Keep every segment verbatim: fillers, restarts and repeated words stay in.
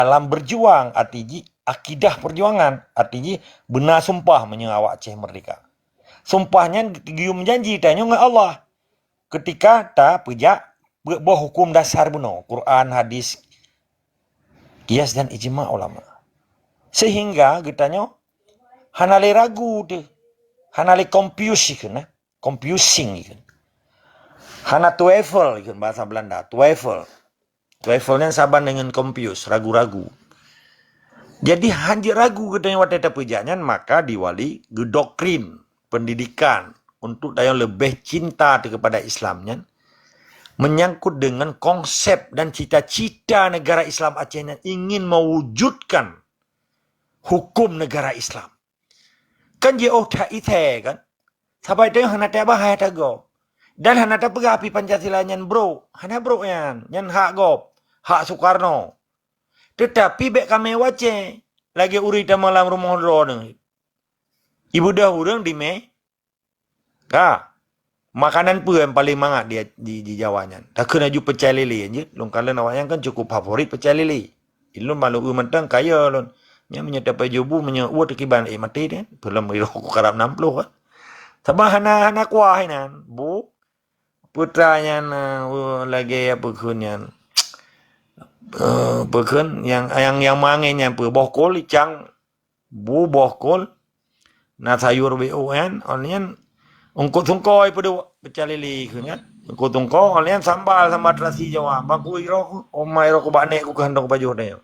Alam berjuang, arti jih akidah perjuangan, arti jih beuna sumpah meunyoe awak Aceh merdeka. Sumpah nyan geuyue meujanji tanyoe ngon Allah ketika tapeujak peuet boh huköm dasar bunoe, Quran, hadis, qiyas dan ijma ulama. Sehingga geutanyoe hana lé ragu teuh, hana lé confuse ikheun, eh. Confusing ikheun. Hana twijfel ikheun bahasa Belanda, twijfel. Twijfel nyan saban dengan confuse, ragu-ragu. Jadi, hanjeuet ragu geutanyoe watée tapeujak nyan, maka di Wali geudoktrin pendidikan untuk tanyoe leubeh cinta teuh kepada Islam nyan, menyangkut dengan konsep dan cita-cita negara Islam Aceh nyan ingin mewujudkan hukum negara Islam. Kan jiôh that ithée kan? Sabai tanyoe hana tabahai that gob. Dan hana tapeugah pih Pancasila nyan brok. Hana brok nyan. Nyan hak gob. Hak Soekarno. Teutapi bék kamé wacée lagée ureuëng tamong lam rumoh droeneuh. Ibeudôh ureuëng di mé. Ka. Makanan peue nyang paleng mangat di, di, di Jawa nyan? Takheun laju pecel lele jeuet. Lôn kalon awaknyan kan cukup favorit pecel lele. Ilôn malu eu mantong kaya lôn. Nyan meunyoe tapajoh bu, meunyoe ueh teukiban, eh, maté deh. Peulom iroh ku karab nam ploh kan. Sabab hana, hana kuah inan. Bu, putra nyan, eh, lagée apa kheun nyan. Eh, apa kheun nyang, nyang, nyang mangén nyan peue? Boh kol icang. Bu boh kol, na sayur B O N, ôn nyan eungkôt sungkoi peuduek pecel lele kheun kan. Eungkôt sungkoi, ôn nyan sambal, sambal terasi Jawa. Bang ku iroh ku, oma iroh ku bak nek ku keuhantong pajoh deh.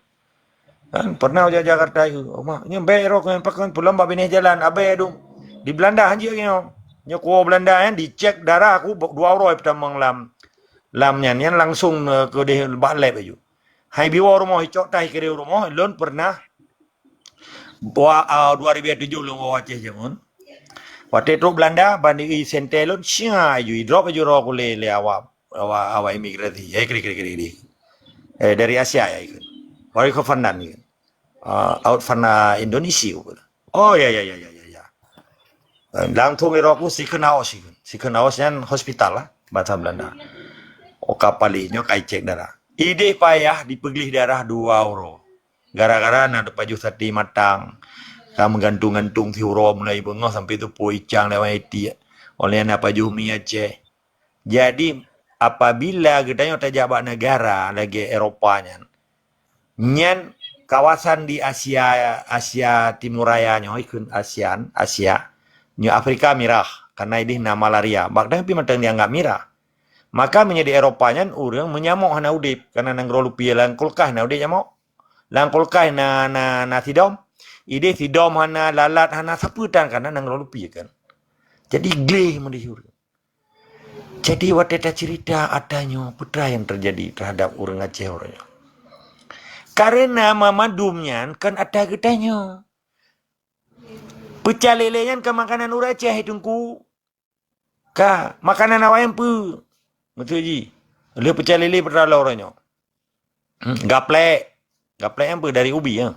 Kan pernah uja Jakarta ku, oma, nyan bék iroh ku nyan pakan pulang bak binéh jalan, abée dum. Di Belanda hanjeuet nyoe. Nyoe kuwoe Belanda nyan dicek darah ku dua uroe peutamong lam, lam nyan, nyan langsung, eh, keudeh bak lab aju. Hai biwoe rumoh, icok tai keudeh rumoh, lôn pernah Wa-, ah, dua ribu tujoh lôn woe Aceh jameun. Watée trok Belanda, ban di sente lôn, sia aju, idrop aju roh kulé lé awak, awak, awak imigrasi. Eh, kiri, kiri, kiri, kiri. Eh, dari Asia ya ikut. Wari ke Fandan ikut. Ah, out Fana Indonesia. Oh, ya, ya, ya, ya, ya, ya. Eh, langsung iroh ku sikheun aos ikut. Sikheun aos nyan hospital lah, bahasa Belanda. Oh, kapal nyoe kai cek darah. Ideh payah dipeuglih darah dua uroe. Gara-gara na tapajoh sate matang, ka meugantung-gantung siuroe mulai beungoh sampai teupue icang lewat itiek. Oleh na pajoh mi Aceh. Jadi, apabila geutanyoe tajak bak negara lagée Eropa nyan, nyan kawasan di Asia, Asia Timur Raya nyoe, ikheun ASEAN, Asia, nyoe Afrika mirah, karena ideh na malaria. Bak tanyoe pih mantong dianggap mirah. Maka meunyoe di Eropa nyan ureuëng meunyamoe hana udeb, karena nanggroe lupie lam kulkas hana udeb nyamok. Lam kulkas na, na, na sidom. Ideh sidom hana, lalat hana, sapeue tan kana nanggroe lupie kan. Jadi gleh meudeh ureuëng. Jadi watée tacerita ata nyoe, peue nyang terjadi terhadap ureuëng Aceh uroe nyoe. Karena mamandum nyan kan ata geutanyoe. Pecel lele nyan kan makanan ureuëng Aceh, Teungku. Ka, makanan awaknyan peue? Beutôi jih. Lheueh pecel lele peue taloe uroe nyoe. Hmm, gaplek. Gaplek nyan peue? Dari ubi, ya.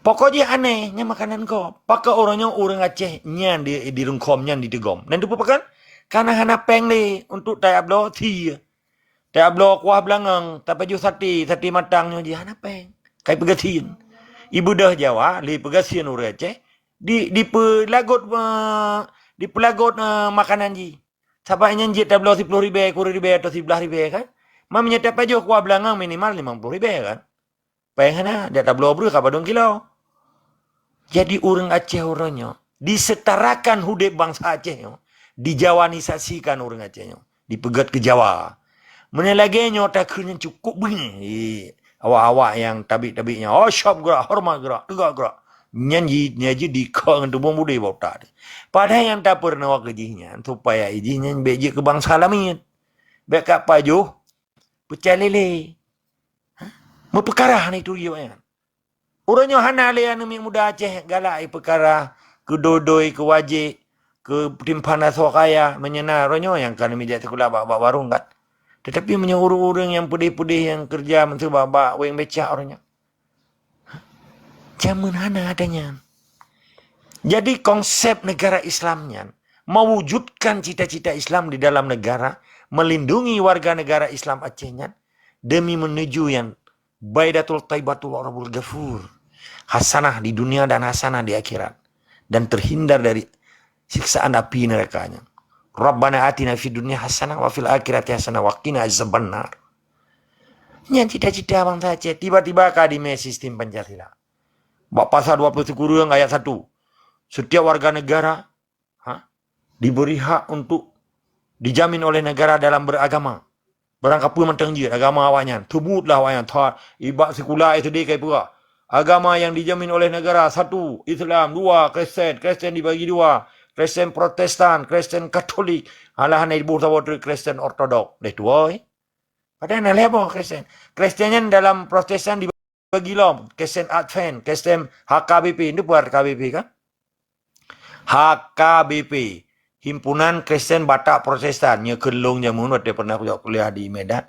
Pokok jih aneh, nyan makanan gob. Pakon uroe nyoe ureuëng Aceh nyan di, di Rungkhom nyan diteugom. Dan teupeu pakon? Karena hana péng lé untuk tajak bloe sie. Tajak bloe kuah beulangong, tapajoh sate, sate matang nyoe jih hana péng. Kai peugasien. Ibeudôh Jawa, lé peugasien ureuëng Aceh, di, dipeulagot, eh, dipeulagot, eh, makanan jih. Sabab nyan jeuet tabloe siploh ribée, kureueng ribée atau siblaih ribée kan. Ma meunyoe tapajoh kuah beulangong minimal limong ploh ribée kan. Péng hana, dak tabloe breueh ka padum kilo. Jadi ureuëng Aceh uroe nyoe disetarakan udeb bansa Aceh nyoe, dijawanisasikan ureuëng Aceh nyoe, dipeugét keu Jawa. Meunyoe lagée nyoe takheun nyan cukup beungéh. Awak-awak nyang tabik-tabik nyan, oh, syab geurak, horeumat geurak, teuga geurak. Nyan ji, nyan ji dikeue ngon tubông budé bak utak teuh. Padahai nyang tapeurunoe keu jih nyan, supaya jih nyan bék jeuet keu bansa lamin. Bék ka pajoh peucaya lé-lé. Ha? Meupeukara hana turi awaknyan. Uroe nyoe hana lé aneuk miet muda Aceh galak ipeukara keu doi-doi, keu wajék, keu timphan asoe kaya, meunyoe na uroe nyoe nyang ka neumijak sikula bak, bak warong kan. Tetapi meunyoe ureuëng-ureuëng nyang peudeh-peudeh nyang keureuja meuseubab bak weng becak uroe nyoe. Jameun hana ada nyan. Jadi konsep negara Islam nyan mewujudkan cita-cita Islam di dalam negara, melindungi warga negara Islam Aceh nyan demi menuju yang Baidatul Thaibatul Rabbul Ghafur. Hasanah di dunia dan hasanah di akhirat. Dan terhindar dari siksaan api nerakanya. Rabbana atina fid dunya hasanah wa fil akhirati hasanah wa qina azabannar. Nyan cita-cita bansa Aceh. Tiba-tiba ka dimé sistem Pancasila. Bak pasal dua puluh satu ayat satu. Setiap warga negara, ha, diberi hak untuk dijamin oleh negara dalam beragama. Barang kapeue mantong jeuet agama awaknyan, teubutlah awaknyan that. Ibak sikula S D ka ipeugah, agama yang dijamin oleh negara, satu, Islam, dua, Kristen, Kristen dibagi dua, Kristen Protestan, Kristen Katolik. Alah, hana iboh saboh teuk Kristen Ortodok. Deh tuai. Padahal na lhèe boh Kristen. Kristen nyan dalam Protestan dibagi lom. Kristen Advent, Kristen H K B P. Nyoe peue H K B P kan? H K B P, Himpunan Kristen Batak Protestan, nyoe kheun lôn jameun watèe pernah kujak kuliah di Medan.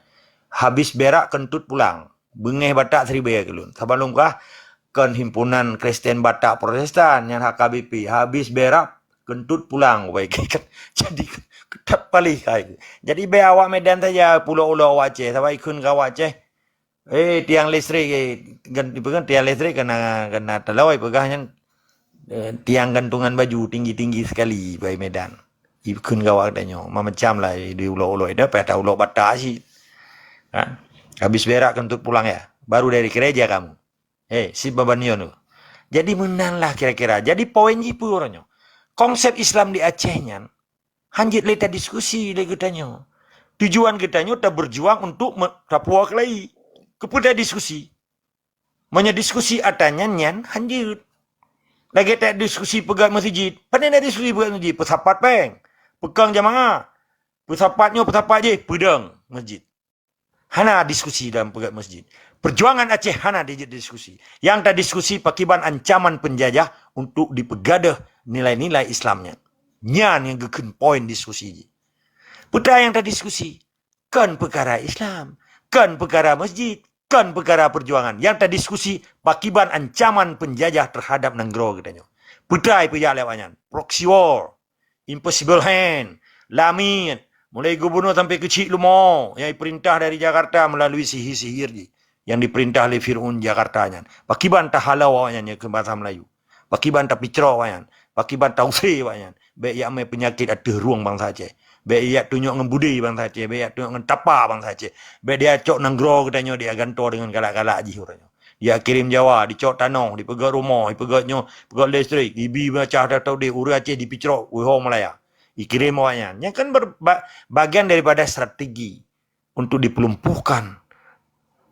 Habis berak keuntut pulang. Beungèh Batak siribèe keu lôn. Saban lôn peugah, kon Himpunan Kristen Batak Protestan, nyan H K B P. Habis berak keuntut pulang. Wai, jadi, ketat paléh hai. Jadi, bèk awak Medan saja peuulok-ulok awak Aceh, sabab ikheun keu awak Aceh. Eh, tiang listrik, eh, gan-, peugah tiang listrik kena, kena taloi peugah nyan, eh, tiang gantungan baju tinggi-tinggi sekali bak Medan. Ikheun keu awak tanyoe, macam-macam lah, eh, diulok-ulok, dah payah taulok Batak cit. Kan? Habis berak keuntut pulang ya. Baru dari gereja kamu. Eh, si Baban Yon tu. Jadi meunan lah kira-kira. Jadi poin jih peue uroe nyoe? Konsep Islam di Aceh nyan, hanjeuet lé tadiskusi lé geutanyoe. Tujuan geutanyoe taberjuang untuk me-, tapuwoe keulayi. Keupeue tadiskusi? Meunyoe diskusi atra nyan, nyan hanjeuet. Lagèe tadiskusi peugöt meuseujid. Pane na diskusi peugöt meuseujid? Peusapat pèng. Peukong jamaah. Peusapat nyoe, peusapat jih, peudong meuseujid. Hana diskusi dalam peugöt meuseujid. Perjuangan Aceh hana dijeuet diskusi. Nyang tadiskusi pakiban ancaman penjajah untuk dipeugadôh nilai-nilai Islam nyan. Nyan nyang geukheun poin diskusi jih. Peue nyang tadiskusi? Kon peukara Islam, kon peukara meuseujid, kon peukara perjuangan. Nyang tadiskusi pakiban ancaman penjajah terhadap nanggroe geutanyoe. Peue peujak lé awaknyan? Proxy war. Impossible Hand, Lamiet, mulai gubunur sampai keuchik leumo nyang jipeurintah dari Jakarta meulalu sihir-sihir jih nyang dipeurintah lé Fir'aun Jakarta nyan. Pakiban tahalau awaknyan nyang keu basa Meulayu. Pakiban tapicroh awaknyan. Pakiban tausé awaknyan. Bèk jak mé peunyakét ateueh rueng bansa Aceh. Bèk jak tunyok ngon budé bansa Aceh. Bèk jak tunyok ngon tapa bansa Aceh. Bèk jak cok nanggroe geutanyoe jak gantoe deungon galak-galak jih uroe nyoe. Dijak kirém Jawa, dicok tanoh, dipeugöt rumoh, dipeugöt nyoe, peugöt listrik, dibi macam ata tau deh, ureueng Aceh dipicrok, uho Malaya. Dikirém awaknyan. Nyan kan ber-, ba-, bagian daripada strategi untuk dipelumpuhkan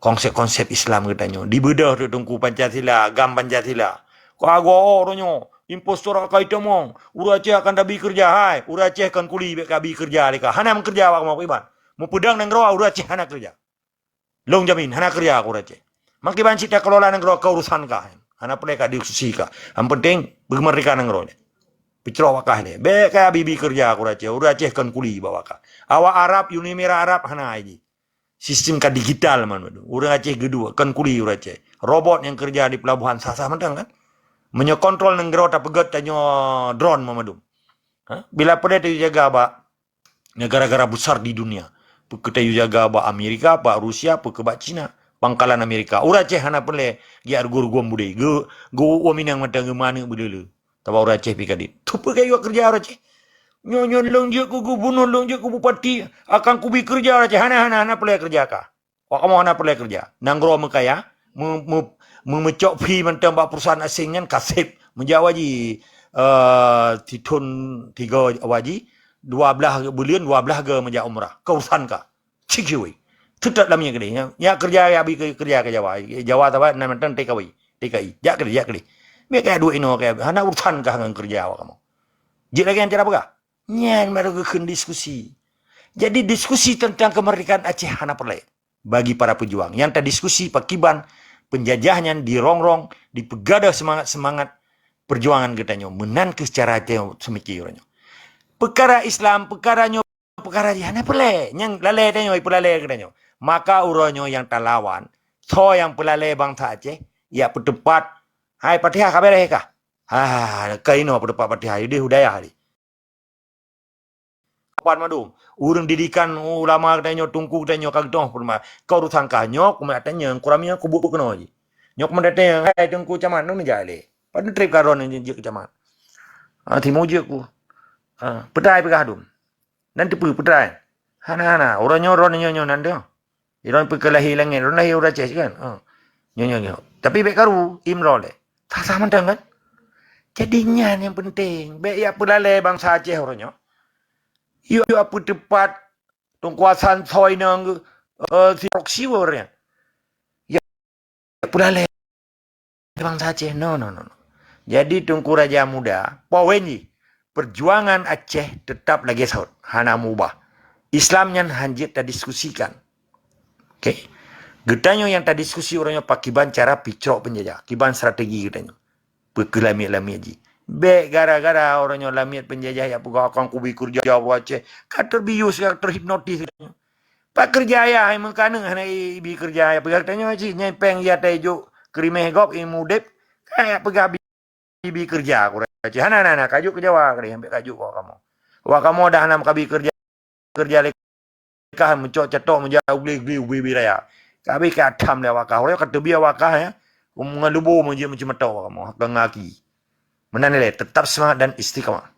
konsep-konsep Islam geutanyoe. Dibeudôh teuk Teungku Pancasila, GAM Pancasila. Kau agoe uroe nyoe, impostor akai teumong, ureueng Aceh akan tabi keureuja. Hai, ureueng Aceh kon kuli bèk kabi keureuja lé ka. Hana meukeureuja awak kamoe iban. Meupeudong nanggroe ureueng Aceh hana keureuja. Lôn jamin, hana keureuja keu ureueng Aceh. Makiban cit takeulola nanggroe keu urusan kah. Hana peureulèe ka diskusi kah. Yang penting, beumeurdeka nanggroe nyan. Peucrok wakah nyan. Bèk ka bibi keureuja keu ureueng Aceh. Ureueng Aceh kon kuli bak wakah. Awak Arab, Uni Emirat Arab, hana ai jih. Sistem ka digital man. Ureueng Aceh geuduek, kon kuli ureueng Aceh. Robot nyang keureuja di pelabuhan sah-sah mantong kan. Meunyoe kontrol nanggroe tapeugöt tanyoe drone meumandum. Ha? Bila peureulèe tajaga bak negara-negara besar di dunia. Peu kheueh tayue jaga bak Amerika, bak Rusia, peu kheueh bak Cina. Pangkalan Amerika. Ureueng Aceh hana peureulèe geujak rugoe-rugoe budé. Geu-, geu-, ueh minang mantong geumaneuk beudeuleu. Sabab ureueng Aceh pih ka dit. Teupeu kayue keureuja ureueng Aceh. Nyoe, nyoe lôn jeuet keu gubunur, lôn jeuet keu bupati, akan kubi keureuja ureueng Aceh. Hana, hana, hana peureulèe keureuja kah. Awak kamoe hana peureulèe keureuja. Nanggroe meukaya, meu-, meu-, meu-, meucok fee mantong bak perusahaan asing nyan ka sép. Meujak awak jih, eh, sithon tiga awak jih, dua blaih buleuen, dua blaih goe meujak umrah. Keu urusan kah. Cit kiwei. Teutap lam nyan keudeh. Nyan, nyan keureuja ya bi keureuja keu Jawa. Jawa saban nan mantong T K W, T K I. Jak keudeh, jak keudeh. Bèk kaya duek inoe kaya. Hana urusan kah ngon keureuja awak kamoe. Jeuet lagèe nyan cara peugah. Nyan baru geukheun diskusi. Jadi diskusi tentang kemerdekaan Aceh hana peureulèe bagi para pejuang. Nyang tadiskusi pakiban penjajah nyan dirongrong, dipeugadôh seumangat-seumangat perjuangan geutanyoe. Meunan kheueh cara tanyoe seumike uroe nyoe. Peukara Islam, peukara nyoe, peukara jih hana peureulèe. Nyang lalè tanyoe, peulalè geutanyoe. Maka uroe nyoe nyang talawan, soe nyang peulalè bansa Aceh, jak peuteupat, hai Fatihah ka bèrèh kah? Ha, ka inoe peuteupat Fatihah, udeh udayah deh. sopan mandum. Ureuëng didikan ulama geutanyoe, teungku geutanyoe ka geutoh peurumahan. Kau urusan kah nyoe, kumat tanyong, kuramia kubu keunoe jih. Nyoe kumat tanyong, hai Teungku Camat, nyoe neujak lé. Padahai treb ka ron jeuet keu camat. Ha, timu jeuet ku. Ha, peutrai peugah dum. Nan teupeu peutrai. Hana, hana. Uroe nyoe ron nyoe nyoe nan deuh. Iron peukeulah-i langét, ron lahé ureuëng Aceh kan. Ha. Nyoe nyoe nyoe. Tapi bék karu, imro lé. Sah-sah mantong kan? Jadi nyan nyang penting. Bék yak peulalé bansa Aceh uroe nyoe. Yuk, yuk apa tepat Teungku Hasan Soi nang uh, si Roksi uroe nyoe. Yak peulalé bansa Aceh. No, no, no, no. Jadi Teungku Raja Muda, poin jih, perjuangan Aceh tetap lagée sot, hana mubah. Islam nyan hanjeuet tadiskusikan. Oke. Geutanyoe nyang tadiskusi uroe nyoe pakiban cara picrok penjajah, kiban strategi geutanyoe. Peukeuh lamiet-lamiet jih. Bék gara-gara uroe nyoe lamiet penjajah yak peugah akan kubi keureuja ureuëng Aceh. Ka terbius, ka terhipnotis geutanyoe. Pat keureuja ayah hai meukaneuk hana ibi keureuja ayah peugah geutanyoe cit nyai péng ya tai jok keurimeh gob i mudeb ka yak peugah bi, bi keureuja kureuja cit hana hana hana kajuk keu Jawa keu ambek kajuk kok kamoe. Wak kamoe dah hana meukabi keureuja keureuja lé kah meucok catok meujak ubli ubli ubli raya. Kabi ka tham lé wak kah. Uroe ka teubiet wak kah ya. Ngon lubo meujeuet meuceumeutô wak kamoe ka ngaki. Meunan lé tetap semangat dan istiqamah.